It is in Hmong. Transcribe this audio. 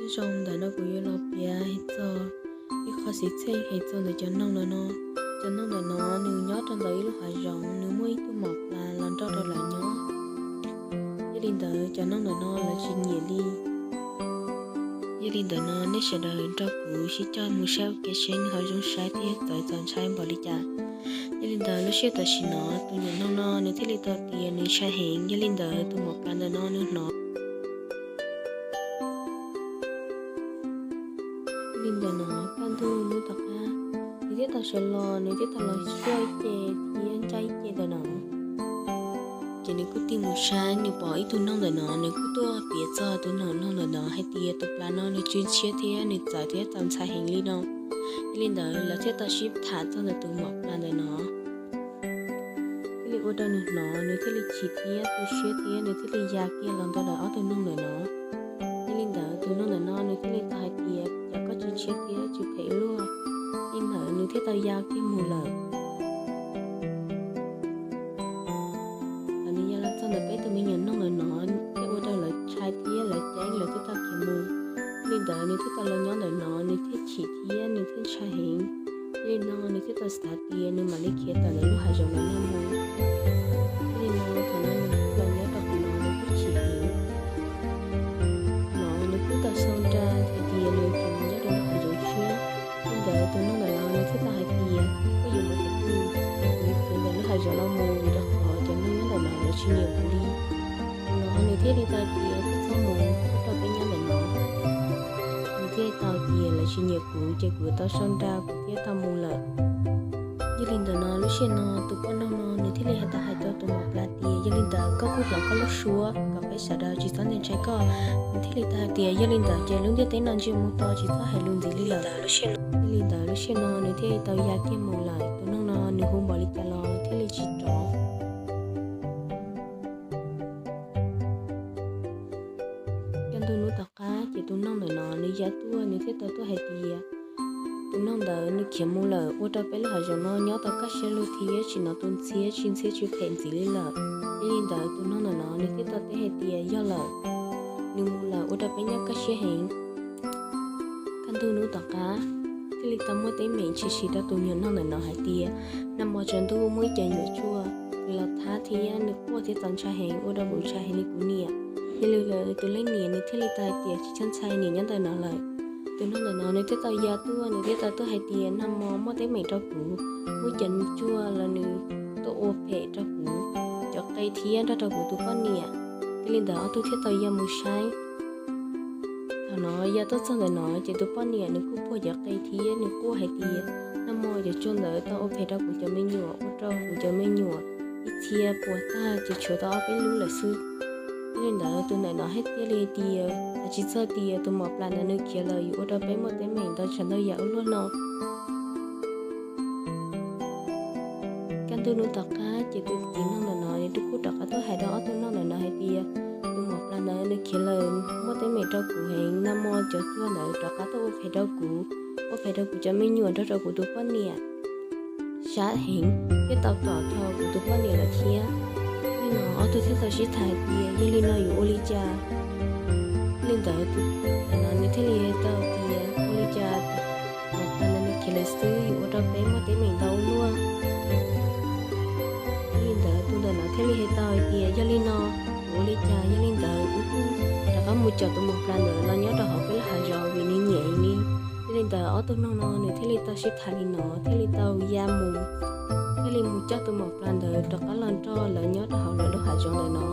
Zaj ntawm no kuv yuav los piav hais txog ib qho xwm txheej hais txog ntawm cov noog ntawm no. Cov noog ntawm no nws nyob rau ntawm ib lub hav zoov, nws muaj ib tug mos plas los nrog rau lawv nyob. Yog li ntawd cov noog ntawm no lawv tsis nyiam li. Yog li ntawd no nej sawv daws nrog kuv sib coj mus saib ua ke seb nws ho zoo saib thiab txawv txaus ntshai npaum li cas. Yog li ntawd lub sij hawm tam sim no tus niam noog no nws thiaj li tau tias nws ntshai heev. Yog li ntawd tus mos plas ntawm no nws hnov li ntawm no, kaj ntug hnub tom qab, nws thiaj tau sawv los, nws thiaj tau los cuaj ib ce thiab ncaj ib ce ntawm no. Ces nws kuj tig mus saib, nws pom ib tug noog ntawm no, nws kuj tuaj piav txog tus noog ntawm no hais tias tus plas no nws tsw ntshiab thiab nws txawv thiab txaus ntshai heev li no. Yog li ntawd lawv thiaj tau sib tham txog ntawm tus mos plas ntawm no. Thiaj li ua rau nws hnov, nws thiaj li chim thiab tu siab thiab nws thiaj li ya kiag los ntawm ob tug noog ntawm no. Yog li ntawd tus noog ntawm no nws thiaj li tau hais tias, cas koj tsw ntshiab thiab tsw phem ua luaj. Li ntawd nws thiaj tau ya kiag mus lawm. Thaum nws ya los txog ntawm peb tus me nyuam noog ntawm no, thiaj ua rau lawv ntshai thiab lawv ceeb, lawv thiaj tau khiav mus. Li ntawd nws thiaj tau los nyob ntawm no, nws thiaj chim thiab nws thiaj ntshai heev. Li no nws thiaj tau xav tias nws mam li khiav tawm ntawm lub hav zoov no mus. Li no thaum no nws los nyob rau qhov no nws kuj chim heev. Thaum no nws kuj tau sau nra hais tias nws yuav khiav mus nyob rau lub hav zoov tshiab. Li ntawd tus noog ntawm no nws thiaj tau hais tias, koj yuav mus qhov twg? Kuv yuav khiav ntawm lub hav zoov no mus, vim rau qhov cov noog nyob ntawm no lawv tsis nyiam kuv li. Thaum no nws thiaj li tau tias, koj txhob mus, koj rau peb nyob ntawm no. Nws thiaj tau tias, lawv tsis nyiam kuv ces kuv yuav tau sau nra kuv thiaj tau mus lawm. Yog li ntawd no lub sij hawm no tus poj noog no nws thiaj li tau hais rau tus mos plas tias, yog li ntawd koj kuj hloov koj lub suab kom peb sawv daws tsis txhob ntshai koj. Nws thiaj li tau hais tias, yog li ntawd ces lub ntiaj teb no ntsia mus to tsis txhob hais lus ntxiv li lawm. Yog li ntawd lub sij hawm no nws thiaj li tau ya kiag mus lawm. Tus noog no nws hu npaum li cas los thiaj li tsis rov. Kaj ntug hnub tom qab ces tus noog ntawm no nws ya tuaj, nws thiaj tau tuaj hais tias, tus noog ntawd nws khiav mus lawm, ua rau peb lub hav zoov no nyob tau kaj siab lug thiab tsis hnov tus ntxhiab tsw ntxhiab tsw phem ntxiv li lawm. Yog li ntawd tus noog ntawm no nws thiaj tau teb hais tias, yog lawm, nws mus lawm ua rau peb nyob kaj siab heev. Kaj ntug hnub tom qab thiaj li tau muaj teeb meem tshwm sim rau tus me nyuam noog ntawm no hais tias, nag hmo tsaus ntuj muaj ib co nyuam tsuag nws los thab thiab nws quaj thiab txaus ntshai heev, ua rau kuv ntshai heev li kuv niam. Yog li ntawd tus leej niam nws thiaj li tau hais tias, tsis txhob ntshai niam, nyob ntawm no lawm. Tus noog ntawm no nws thiaj tau ya tuaj, nws thiaj tau tuaj hais tias, nag hmo muaj teeb meem rau kuv, muaj cov nyuam tsuag los nws tuaj ua phem rau kuv cov qe thiab nrog rau kuv tus poj niam. Yog li ntawd ob tug thiaj tau ya mus saib. Thaum no ya tuaj txog ntawm no ces tus poj niam nws kuj puag cov qe thiab nws quaj hais tias, nag hmo cov tsuag ntawd tau ua phem rau kuv cov me nyuam, ua rau kuv cov me nyuam ib txhia puas tag ces tshuav tau ob peb lub lawm xwb. Yog li ntawd tus ntawm no thiaj li hais tias, tsis txog tias tus mos plas ntawd nws khiav lawm yuav ua rau peb muaj teeb meem ntau tsav ntau yam ua luaj no. Kaj ntug hnub tom qab ces tus txiv noog ntawm no nws kuj rov qab tuaj hais rau ob tug noog ntawm no hais tias, tus mos plas ntawd nws khiav lawm muaj teeb meem rau kuv heev, nag hmo cov tsuag ntawd rov qab tuaj ua phem rau kuv, ua phem rau kuv cov me nyuam nrog rau kuv tus poj niam sab heev thiab tau tom rau kuv tus poj niam lawm thiab. Yog li no ob tug thiaj tau sib tham hais tias, yog li no yuav ua li cas? Li ntawd tus ntawm no nws thiaj li tau tias, ua li cas mos plas ntawd nws khiav lawm xwb yuav ua rau peb muaj teeb meem ntau ua luaj. Yog li ntawd tus ntawm no thiaj li hais tau hais tias, yog li no yuav ua li cas? Yog li ntawd wb kuj rov qab mus caum tus mos plas ntawd los nyob rau hauv peb lub hav zoov vim nws nyiam li. Yog li ntawd ob tug noog no nws thiaj li tau sib tham li no thiaj li tau ya mus, thiaj li mus coj tus mos plas ntawd rov qab los nrog lawv nyob rau hauv lawv lub hav zoov ntawm no.